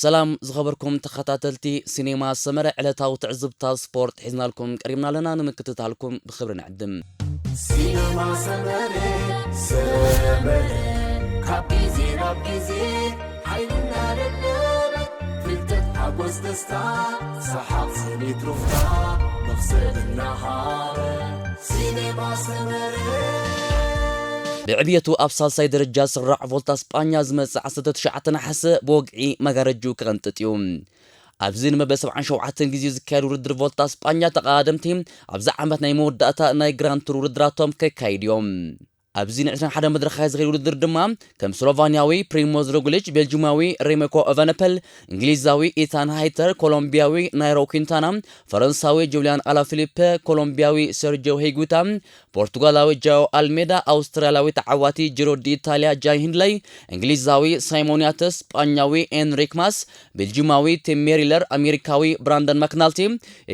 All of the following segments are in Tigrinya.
ሰላም ዝኸበርኩም ተኸታተልቲ ሲኔማ ሰመረ፣ ዕለታዊ ትዕዝብታ ስፖርት ሒዝናልኩም ቀሪብና ኣለና። ንምክትታልኩም ብኽብሪ ንዕድም። ሲነማ ሰመረ፣ ሰመረ፣ ካብ ግዜ ናብ ግዜ ሓይልና ደለበ፣ ፍልጠት፣ ሓጎስ፣ ደስታ፣ ሰሓቕ፣ ስኒት፣ ሩፍታ፣ መኽሰብ እናሃበ። ሲነማ ሰመረ። ብዕብየቱ ኣብ ሳልሳይ ደረጃ ዝስራዕ ቮልታ ስጳኛ ዝመጽእ ዓሰርተ ትሽዓተ ነሓሰ ብወግዒ መጋረጅኡ ክቐንጥጥ እዩ። ኣብዚ ንመበል ሰብዓን ሸውዓተን ግዜ ዝካየድ ውድድር ቮልታ ስጳኛ ተቐዳደምቲ ኣብዚ ዓመት ናይ መወዳእታ ናይ ግራንድ ቱር ውድድራቶም ከካይዱ እዮም። ኣብዚ ንዕስራን ሓደ መድረኻት ዝኸይድ ውድድር ድማ ከም ስሎቫንያዊ ፕሪሞዝ ሮግሊች፣ ቤልጂማዊ ሬሜኮ ኤቨነፐል፣ እንግሊዛዊ ኢታን ሃይተር፣ ኮሎምቢያዊ ናይሮ ኲንታና፣ ፈረንሳዊ ጁልያን ኣላፊሊፐ፣ ኮሎምቢያዊ ሰርጂዮ ሂጉታ፣ ፖርቱጋላዊ ጃኦ ኣልሜዳ፣ ኣውስትራልያዊ ተዓዋቲ ጂሮ ዲ ኢታልያ ጃይ ሂንድለይ፣ እንግሊዛዊ ሳይሞን ያተስ፣ ስጳኛዊ ኤንሪክ ማስ፣ ቤልጂማዊ ቲም ሜሪለር፣ ኣሜሪካዊ ብራንደን ማክናልቲ፣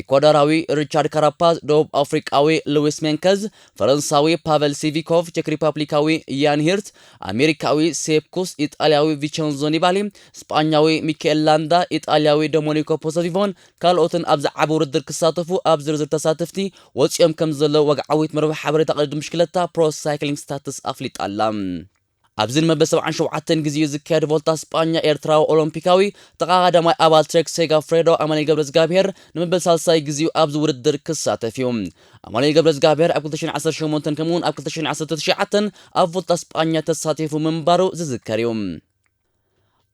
ኢኳዶራዊ ሪቻርድ ካራፓዝ፣ ደቡብ ኣፍሪቃዊ ሉዊስ ሜንከዝ፣ ፈረንሳዊ ፓቨል ሲቪኮቭ፣ ቼክ ሪፐብሊካዊ ያን ሂርት፣ ኣሜሪካዊ ሴፕ ኩስ፣ ኢጣልያዊ ቪቸንዞ ኒባሊ፣ ስጳኛዊ ሚካኤል ላንዳ፣ ኢጣልያዊ ዶሞኒኮ ፖሶቪቮን ካልኦትን ኣብዚ ዓቢ ውድድር ክሳተፉ ኣብ ዝርዝር ተሳተፍቲ ወጺኦም ከም ዘለዉ ወግዓዊት መርበብ ሓበሬታ ቅድድም ብሽክለታ ፕሮ ሳይክሊንግ ስታትስ ኣፍሊጣ ኣላ። ኣብዚ ንመበል ሰብዓን ሸውዓተን ግዜ እዩ ዝካየድ ቮልታ ስጳኛ ኤርትራዊ ኦሎምፒካዊ ተቐዳዳማይ ኣባል ትሬክ ሴጋፍሬዶ ኣማኑኤል ገብረዝጋብሄር ንመበል ሳልሳይ ግዜኡ ኣብዚ ውድድር ክሳተፍ እዩ። ኣማኑኤል ገብረዝጋብሄር ኣብ ክልተ ሽሕን ዓሰርተ ሸሞንተን ከምኡውን ኣብ ክልተ ሽሕን ዓሰርተ ትሽዓተን ኣብ ቮልታ ስጳኛ ተሳቲፉ ምንባሩ ዝዝከር እዩ።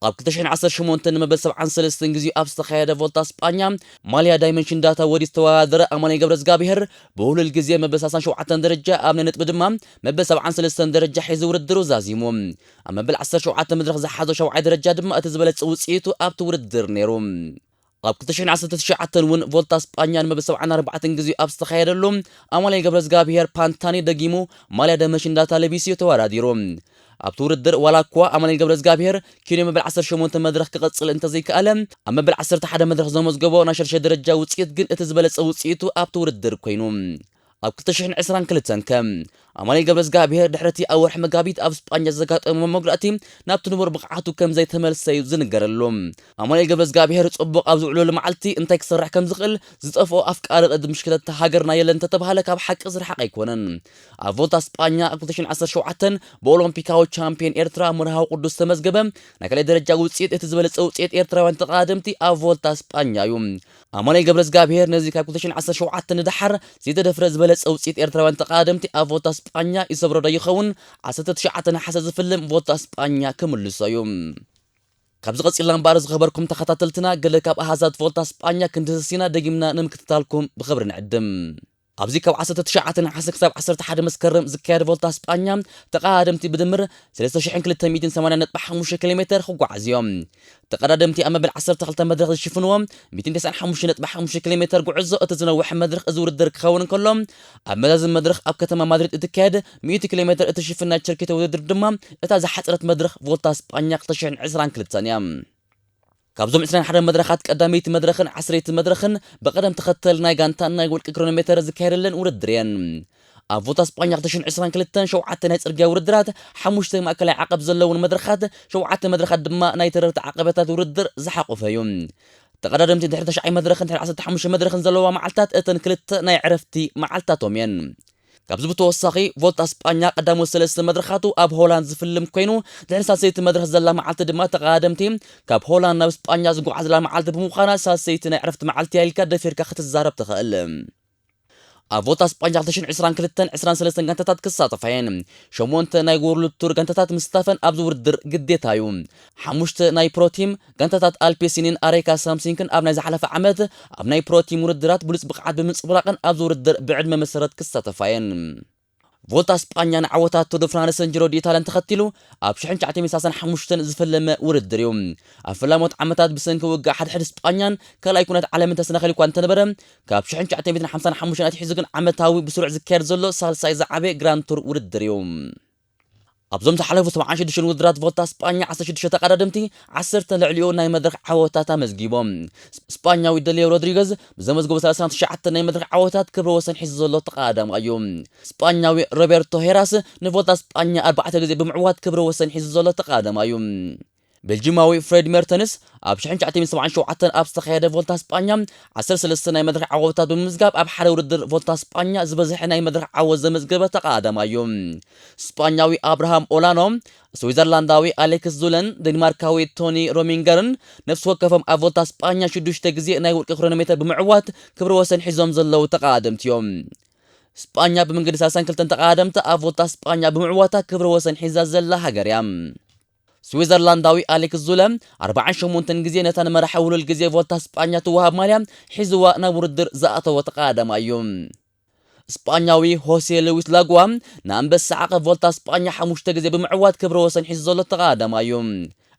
ኣብ ክልተ ሽሕን ዓሰርተ ሸሞንተን ንመበል ሰብዓን ሰለስተን ግዜኡ ኣብ ዝተኻየደ ቮልታ ስጳኛ ማልያ ዳይመንሽን ዳታ ወዲ ዝተወዳደረ ኣማኑኤል ገብረዝጋብሄር ብሁሉል ግዜ መበል ሰላሳን ሸውዓተን ደረጃ ኣብ ናይ ነጥቢ ድማ መበል ሰብዓን ሰለስተን ደረጃ ሒዙ ውድድሩ ዛዚሙ። ኣብ መበል ዓሰርተ ሸውዓተ መድረኽ ዝሓዞ ሻውዓይ ደረጃ ድማ እቲ ዝበለጸ ውጽኢቱ ኣብቲ ውድድር ነይሩ። ኣብ ክልተ ሽሕን ዓሰርተ ትሽዓተን እውን ቮልታ ስጳኛ ንመበል ሰብዓን ኣርባዕተን ግዜኡ ኣብ ዝተኻየደሉ ኣማኑኤል ገብረዝጋብሄር ፓንታኒ ደጊሙ ማልያ ዳይመንሽን ዳታ ለቢሱ እዩ ተወዳዲሩ። ኣብቲ ውድድር ዋላ እኳ ኣማኑኤል ገብረዝጋብሄር ኪንዮ መበል ዓሰርተ ሸሞንተ መድረኽ ክቐጽል እንተዘይከኣለ፣ ኣብ መበል ዓሰርተ ሓደ መድረኽ ዘመዝገቦ ናይ ሸድሻይ ደረጃ ውጽኢት ግን እቲ ዝበለጸ ውጽኢቱ ኣብቲ ውድድር ኮይኑ። ኣብ ክልተ ሽሕን ዕስራን ክልተን ከ ኣማኑኤል ገብረዝጋብሄር ድሕሪ እቲ ኣብ ወርሒ መጋቢት ኣብ ስጳኛ ዘጋጠሞ መጉዳእቲ ናብቲ ንቡር ብቕዓቱ ከም ዘይተመልሰ እዩ ዝንገረሉ። ኣማኑኤል ገብረዝጋብሄር ጽቡቕ ኣብ ዝውዕለሉ መዓልቲ እንታይ ክሰርሕ ከም ዝኽእል ዝጠፍኦ ኣፍቃሪ ቅድድም ብሽክለታ ሃገርና የለን እንተተባህለ ካብ ሓቂ ዝረሓቐ ኣይኮነን። ኣብ ቮልታ ስጳኛ ኣብ ክልተ ሽሕን ዓሰርተ ሸውዓተን ብኦሎምፒካዊ ቻምፒዮን ኤርትራ መርሃዊ ቅዱስ ዝተመዝገበ ናይ ካልኣይ ደረጃ ውጽኢት እቲ ዝበለጸ ውጽኢት ኤርትራውያን ተቐዳደምቲ ኣብ ቮልታ ስጳኛ እዩ። ኣማኑኤል ገብረዝጋብሄር ነዚ ካብ ክልተ ሽሕን ዓሰርተ ሸውዓተ ንደሓር ዘይተደፍረ ዝበለጸ ውጽኢት ኤርትራውያን ተቐዳደምቲ ኣብ ቮልታ ስጳኛ ይሰብሮ ዶ ይኸውን? ዓሰርተ ትሽዓተ ነሓሰ ዝፍልም ቮልታ ስጳኛ ክምልሶ እዩ። ካብዚ ቀጺልና እምበኣር ዝኸበርኩም ተኸታተልትና ገለ ካብ ኣሃዛት ቮልታ ስጳኛ ክንድህስስ ኢና፣ ደጊምና ንምክትታልኩም ብኽብሪ ንዕድም። ኣብዚ ካብ ዓሰርተ ትሽዓተ ነሓሰ ክሳብ ዓሰርተ ሓደ መስከረም ዝካየድ ቮልታ ስጳኛ ተቐዳደምቲ ብድምር ሰለስተ ሽሕን ክልተ ሚእትን ሰማንያን ነጥቢ ሓሙሽተ ኪሎ ሜተር ክጓዓዙ እዮም። ተቐዳደምቲ ኣብ መበል ዓሰርተ ክልተ መድረኽ ዝሽፍንዎ ሚእትን ተስዓን ሓሙሽተ ነጥቢ ሓሙሽተ ኪሎ ሜተር ጉዕዞ እቲ ዝነውሐ መድረኽ እዚ ውድድር ክኸውን እንከሎ፣ ኣብ መዛዝም መድረኽ ኣብ ከተማ ማድሪድ እትካየድ ሚእቲ ኪሎ ሜተር እትሽፍን ናይ ቸርኪቶ ውድድር ድማ እታ ዝሓጸረት መድረኽ ቮልታ ስጳኛ ክልተ ሽሕን ዕስራን ክልተን እያ። ካብዞም ዕስራን ሓደን መድረኻት ቀዳመይቲ መድረኽን ዓስረይቲ መድረኽን ብቐደም ተኸተል ናይ ጋንታን ናይ ውልቂ ክሮኖሜተር ዝካየደለን ውድድር እየን። ኣብ ቮልታ ስጳኛ ክልተ ሽሕን ዕስራን ክልተን ሸውዓተ ናይ ጽርግያ ውድድራት፣ ሓሙሽተ ማእከላይ ዓቐብ ዘለውን መድረኻት፣ ሸውዓተ መድረኻት ድማ ናይ ተረርቲ ዓቐበታት ውድድር ዝሓቖፈ እዩ። ተቐዳደምቲ ድሕሪ ተሽዓይ መድረኽን ድሕሪ ዓሰርተ ሓሙሽተ መድረኽን ዘለዋ መዓልታት እተን ክልተ ናይ ዕረፍቲ መዓልታቶም እየን። ካብዚ ብተወሳኺ ቮልታ ስጳኛ ቀዳሞት ሰለስተ መድረኻቱ ኣብ ሆላንድ ዝፍልም ኮይኑ፣ ድሕሪ ሳልሰይቲ መድረኽ ዘላ መዓልቲ ድማ ተቐዳደምቲ ካብ ሆላንድ ናብ ስጳኛ ዝጓዓዝላ መዓልቲ ብምዃና ሳልሰይቲ ናይ ዕረፍቲ መዓልቲ እያ ኢልካ ደፊርካ ክትዛረብ ትኽእል። ኣብ ቮልታ ስጳኛ ክልተ ሽሕን ዕስራን ክልተን ዕስራን ሰለስተን ጋንታታት ክሳተፋ እየን። ሸሞንተ ናይ ወርልድ ቱር ጋንታታት ምስታፈን ኣብዚ ውድድር ግዴታ እዩ። ሓሙሽተ ናይ ፕሮቲም ጋንታታት ኣልፔሲንን ኣሬካ ሳምሲንክን ኣብ ናይ ዝሓለፈ ዓመት ኣብ ናይ ፕሮቲም ውድድራት ብሉጽ ብቕዓት ብምንጽብራቕን ኣብዚ ውድድር ብዕድመ መሰረት ክሳተፋ እየን። ቮልታ ስጳኛ ንዓወታት ቱር ደ ፍራንስን ጂሮ ዲ ኢታልያን ተኸቲሉ ኣብ ሽሕን ትሽዓተ ሚእትን ሰላሳን ሓሙሽተን ዝፈለመ ውድድር እዩ። ኣብ ፈላሞት ዓመታት ብሰንኪ ውግእ ሓድሕድ ስጳኛን ካልኣይ ኩናት ዓለምን ተሰናኺሉ እኳ እንተነበረ፣ ካብ ሽሕን ትሽዓተ ሚእትን ሓምሳን ሓሙሽተን ኣትሒዙ ግን ዓመታዊ ብስሩዕ ዝካየድ ዘሎ ሳልሳይ ዝዓበየ ግራንድ ቱር ውድድር እዩ። ኣብዞም ዝሓለፉ ሰብዓን ሽዱሽተን ውድድራት ቮልታ ስጳኛ ዓሰርተ ሽዱሽተ ተቐዳደምቲ ዓሰርተ ልዕሊኡ ናይ መድረኽ ዓወታት ኣመዝጊቦም። ስጳኛዊ ደልዮ ሮድሪገዝ ብዘመዝገቦ ሰላሳን ትሽዓተን ናይ መድረኽ ዓወታት ክብረ ወሰን ሒዙ ዘሎ ተቐዳዳማይ እዩ። ስጳኛዊ ሮቤርቶ ሄራስ ንቮልታ ስጳኛ ኣርባዕተ ግዜ ብምዕዋት ክብረ ወሰን ሒዙ ዘሎ ተቐዳዳማይ እዩ። ቤልጂማዊ ፍሬድ ሜርተንስ ኣብ ሽሕን ትሽዓተ ሚእትን ሰብዓን ሸውዓተን ኣብ ዝተኻየደ ቮልታ ስጳኛ ዓሰርተ ሰለስተ ናይ መድረኽ ዓወታት ብምምዝጋብ፣ ኣብ ሓደ ውድድር ቮልታ ስጳኛ ዝበዝሐ ናይ መድረኽ ዓወት ዘመዝገበ ተቐዳዳማይ እዩ። ስጳኛዊ ኣብርሃም ኦላኖ፣ ስዊዘርላንዳዊ ኣሌክስ ዙለን፣ ዴንማርካዊ ቶኒ ሮሚንገርን ነፍሲ ወከፎም ኣብ ቮልታ ስጳኛ ሽዱሽተ ግዜ ናይ ወርቂ ክሮኖ ሜተር ብምዕዋት ክብረ ወሰን ሒዞም ዘለዉ ተቐዳደምቲ እዮም። ስጳኛ ብመንገዲ ሰላሳን ክልተን ተቐዳደምቲ ኣብ ቮልታ ስጳኛ ብምዕዋታ ክብረ ወሰን ሒዛ ዘላ ሃገር እያ። ስዊዘርላንዳዊ ኣሌክስ ዙለ ኣርባዓን ሸሞንተን ግዜ ነታ ንመራሒ ውሉል ግዜ ቮልታ ስጳኛ ትወሃብ ማልያ ሒዝዋ ናብ ውድድር ዝኣተወ ተቐዳዳማይ እዩ። ስጳኛዊ ሆሴ ሉዊስ ላጉዋ ንኣንበሳ ዓቐብ ቮልታ ስጳኛ ሓሙሽተ ግዜ ብምዕዋት ክብረ ወሰን ሒዙ ዘሎ ተቐዳዳማይ እዩ።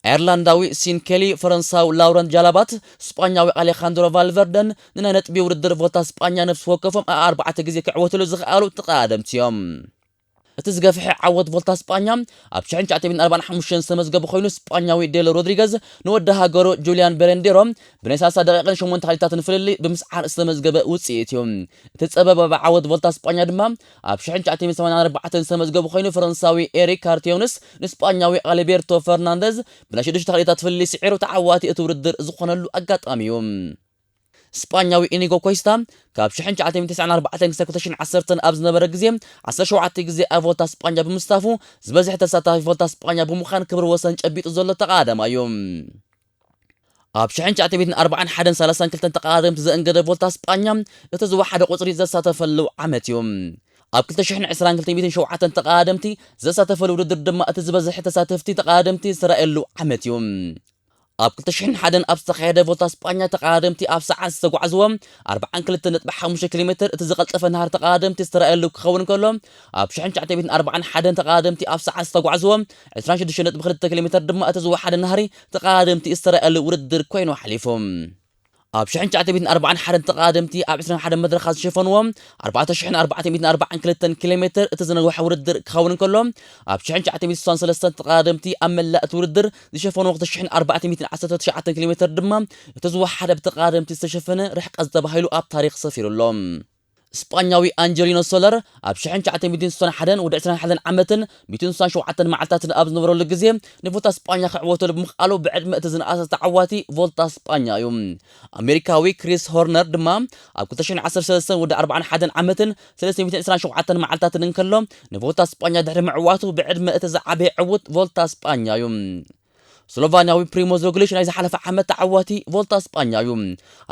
ኣየርላንዳዊ ሲን ኬሊ፣ ፈረንሳዊ ላውረንት ጃላባት፣ ስጳኛዊ ኣሌኻንድሮ ቫልቨርደን ንናይ ነጥቢ ውድድር ቮልታ ስጳኛ ነፍሲ ወከፎም ኣርባዕተ ግዜ ክዕወትሉ ዝኸኣሉ ተቐዳደምቲ እዮም። እቲ ዝገፍሐ ዓወት ቮልታ ስጳኛ ኣብ ሽሕን ትሽዓተ ሚእትን ኣርባዓን ሓሙሽተን ዝተመዝገበ ኮይኑ፣ ስጳኛዊ ዴሎ ሮድሪገዝ ንወዲ ሃገሩ ጁልያን ቤሬንዴሮ ብናይ ሰላሳ ደቂቕን ሸሞንተ ካልኢታትን ፍልልይ ብምስዓር ዝተመዝገበ ውጽኢት እዩ። እቲ ጸበባዊ ዓወት ቮልታ ስጳኛ ድማ ኣብ ሽሕን ትሽዓተ ሚእትን ሰማንያን ኣርባዕተን ዝተመዝገበ ኮይኑ፣ ፈረንሳዊ ኤሪክ ካርቲዮንስ ንስጳኛዊ ኣልቤርቶ ፈርናንደዝ ብናይ ሽዱሽተ ካልኢታት ፍልልይ ስዒሩ ተዓዋቲ እቲ ውድድር ዝኾነሉ ኣጋጣሚ እዩ። ስጳኛዊ ኢኒጎ ኮስታ ካብ ሽሕን ትሽዓተ ሚእትን ተስዓን ኣርባዕተን ክሳብ ክልተ ሽሕን ዓሰርተን ኣብ ዝነበረ ግዜ ዓሰርተ ሸውዓተ ግዜ ኣብ ቮልታ ስጳኛ ብምስታፉ ዝበዝሐ ተሳታፊ ቮልታ ስጳኛ ብምዃን ክብሪ ወሰን ጨቢጡ ዘሎ ተቐዳዳማይ እዩ። ኣብ ሽሕን ትሽዓተ ሚእትን ኣርባዓን ሓደን ሰላሳን ክልተን ተቐዳደምቲ ዘእንገደ ቮልታ ስጳኛ እቲ ዝወሓደ ቁጽሪ ዘሳተፈሉ ዓመት እዩ። ኣብ ክልተ ሽሕን ዕስራን ክልተ ሚእትን ሸውዓተን ተቐዳደምቲ ዘሳተፈሉ ውድድር ድማ እቲ ዝበዝሐ ተሳተፍቲ ተቐዳደምቲ ዝተራእየሉ ዓመት እዩ። ኣብ ክልተ ሽሕን ሓደን ኣብ ዝተኻየደ ቮልታ ስጳኛ ተቐዳደምቲ ኣብ ሰዓት ዝተጓዕዝዎ ኣርባዓን ክልተን ነጥቢ ሓሙሽተ ኪሎ ሜተር እቲ ዝቐልጠፈ ናህሪ ተቐዳደምቲ ዝተራእየሉ ክኸውን ከሎ፣ ኣብ ሽሕን ትሽዓተ ሚእትን ኣርባዓን ሓደን ተቐዳደምቲ ኣብ ሰዓት ዝተጓዕዝዎ ዕስራን ሽዱሽተን ነጥቢ ክልተ ኪሎ ሜተር ድማ እቲ ዝወሓደ ናህሪ ተቐዳደምቲ ዝተራእየሉ ውድድር ኮይኑ ሓሊፉ። ኣብ ሽሕን ትሽዓተ ሚእትን ኣርባዓን ሓደን ተቐዳደምቲ ኣብ ዕስራን ሓደን መድረኻት ዝሸፈንዎ ኣርባዕተ ሽሕን ኣርባዕተ ሚእትን ኣርባዓን ክልተን ኪሎ ሜተር እቲ ዝነውሐ ውድድር ክኸውን ከሎ፣ ኣብ ሽሕን ትሽዓተ ሚእትን ስሳን ሰለስተን ተቐዳደምቲ ኣብ መላእ እቲ ውድድር ዝሸፈንዎ ክልተ ሽሕን ኣርባዕተ ሚእትን ዓሰርተ ትሽዓተን ኪሎ ሜተር ድማ እቲ ዝወሓደ ብተቐዳደምቲ ዝተሸፈነ ርሕቀት ተባሂሉ ኣብ ታሪኽ ሰፊሩ ኣሎ። ስጳኛዊ ኣንጀሊኖ ሶለር ኣብ ሽሕን ትሽዓተ ሚእትን ስሳን ሓደን ወዲ ዕስራን ሓደን ዓመትን ሚእትን ስሳን ሸውዓተን መዓልታትን ኣብ ዝነበረሉ ግዜ ንቮልታ ስጳኛ ክዕወተሉ ብምኽኣሉ ብዕድመ እቲ ዝነኣሰ ተዓዋቲ ቮልታ ስጳኛ እዩ። ኣሜሪካዊ ክሪስ ሆርነር ድማ ኣብ ክልተ ሽሕን ዓሰርተ ሰለስተን ወዲ ኣርባዓን ሓደን ዓመትን ሰለስተ ሚእትን ዕስራን ሸውዓተን መዓልታትን እንከሎ ንቮልታ ስጳኛ ድሕሪ ምዕዋቱ ብዕድመ እቲ ዝዓበየ ዕዉት ቮልታ ስጳኛ እዩ። ስሎቫንያዊ ፕሪሞዝ ሮግሊች ናይ ዝሓለፈ ዓመት ተዓዋቲ ቮልታ ስጳኛ እዩ።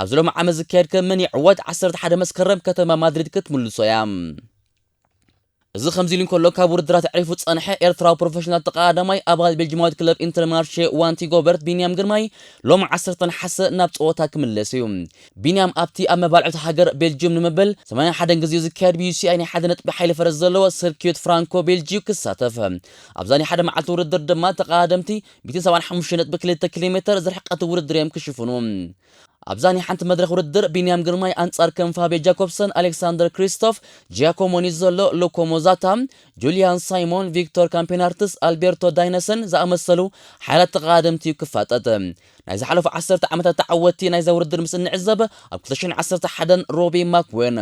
ኣብዚ ሎሚ ዓመት ዝካየድ ከመን ይዕወት ዓሰርተ ሓደ መስከረም ከተማ ማድሪድ ክትምልሶ እያ። እዚ ከምዚ ኢሉ እንከሎ ካብ ውድድራት ኣዕሪፉ ዝጸንሐ ኤርትራዊ ፕሮፌሽናል ተቐዳዳማይ ኣባል ቤልጂማዊት ክለብ ኢንተርማርሼ ዋንቲ ጎበርት ቢንያም ግርማይ ሎም ዓሰርተ ነሓሰ ናብ ጸወታ ክምለስ እዩ። ቢንያም ኣብቲ ኣብ መባልዕቲ ሃገር ቤልጅዩም ንምብል ሰማንያን ሓደን ግዜኡ ዝካየድ ብዩሲኣይ ናይ ሓደ ነጥቢ ሓይሊ ፈረስ ዘለዎ ስርኪዩት ፍራንኮ ቤልጅዩ ክሳተፍ ኣብዛ ናይ ሓደ መዓልቲ ውድድር ድማ ተቐዳደምቲ ሚእትን ሰብዓን ሓሙሽተ ነጥቢ ክልተ ኪሎ ሜተር ዝርሕቀት ውድድር እዮም ክሽፍኑ። ኣብዛ ናይ ሓንቲ መድረኽ ውድድር ቢንያም ግርማይ ኣንጻር ከም ፋቤ ጃኮብሰን፣ ኣሌክሳንደር ክሪስቶፍ፣ ጂያኮሞ ኒዞሎ፣ ሉኮ ሞዛታ፣ ጁልያን ሳይሞን፣ ቪክቶር ካምፔናርትስ፣ ኣልቤርቶ ዳይነሰን ዝኣመሰሉ ሓያላት ተቐዳደምቲ እዩ ክፋጠጥ። ናይ ዝሓለፉ ዓሰርተ ዓመታት ተዓወትቲ ናይዛ ውድድር ምስ እንዕዘብ፣ ኣብ ክልተ ሽሕን ዓሰርተ ሓደን ሮቢ ማክዌን፣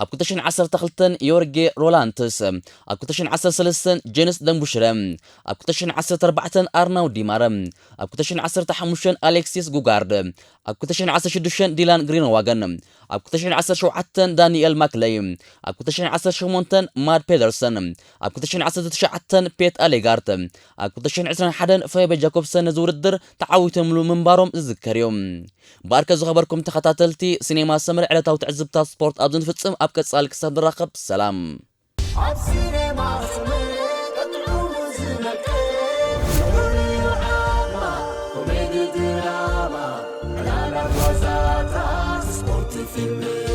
ኣብ ክልተ ሽሕን ዓሰርተ ክልተን ዮርጌ ሮላንትስ፣ ኣብ ክልተ ሽሕን ዓሰርተ ሰለስተን ጄንስ ደምቡሽረ፣ ኣብ ክልተ ሽሕን ዓሰርተ ኣርባዕተን ኣርናው ዲማረ፣ ኣብ ክልተ ሽሕን ዓሰርተ ሓሙሽተን ኣሌክሲስ ጉጋርድ፣ ኣብ ክልተ ሽሕን ዓሰርተ ሽዱሽተን ዲላን ግሪንዋገን፣ ኣብ ክልተ ሽሕን ዓሰርተ ሸውዓተን ዳንኤል ማክለይ፣ ኣብ ክልተ ሽሕን ዓሰርተ ሸሞንተን ማድ ፔደርሰን፣ ኣብ ክልተ ሽሕን ዓሰርተ ትሽዓተን ፔት ኣሌጋርት፣ ኣብ ክልተ ሽሕን ዕስራን ሓደን ፋቤ ጃኮብሰን ነዚ ውድድር ተዓዊቶምሉ ምንባሮም ዝዝከር እዩ። እምበኣርከ ዝኸበርኩም ተኸታተልቲ ሲኔማ ሰመረ ዕለታዊ ትዕዝብታት ስፖርት ኣብዚ ንፍጽም። ኣብ ቀጻሊ ክሳብ ንራኸብ ሰላም። ኣብ ሲኔማ ሰመረ ጥዑሙ ዝነቅል፣ ኮሜዲ ድራማ፣ ዕላላት ዋዛታት፣ ስፖርት ፊልም